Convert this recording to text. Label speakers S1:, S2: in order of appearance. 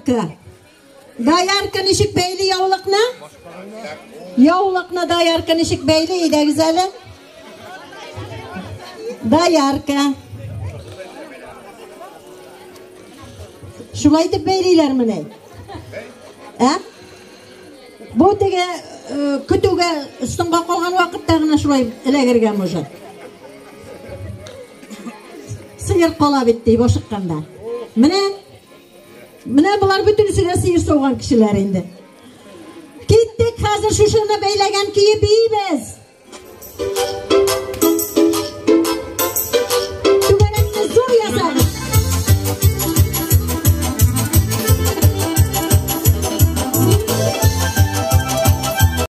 S1: Доярка. Доярка ничек бәйли яулыкны? Яулыкны доярка ничек бәйли, әйдәгез әле. Доярка. Шулай итеп бәйлиләр менә. Ә? Бу теге э, көтүгә соңга калган вакытта гына шулай эләгергә может. Сыер кала бит дип ашыкканда. Менә менә болар бөтенесе дә сыер сауган кешеләр инде. Киттек хәзер шушыны бәйләгән көе биибез.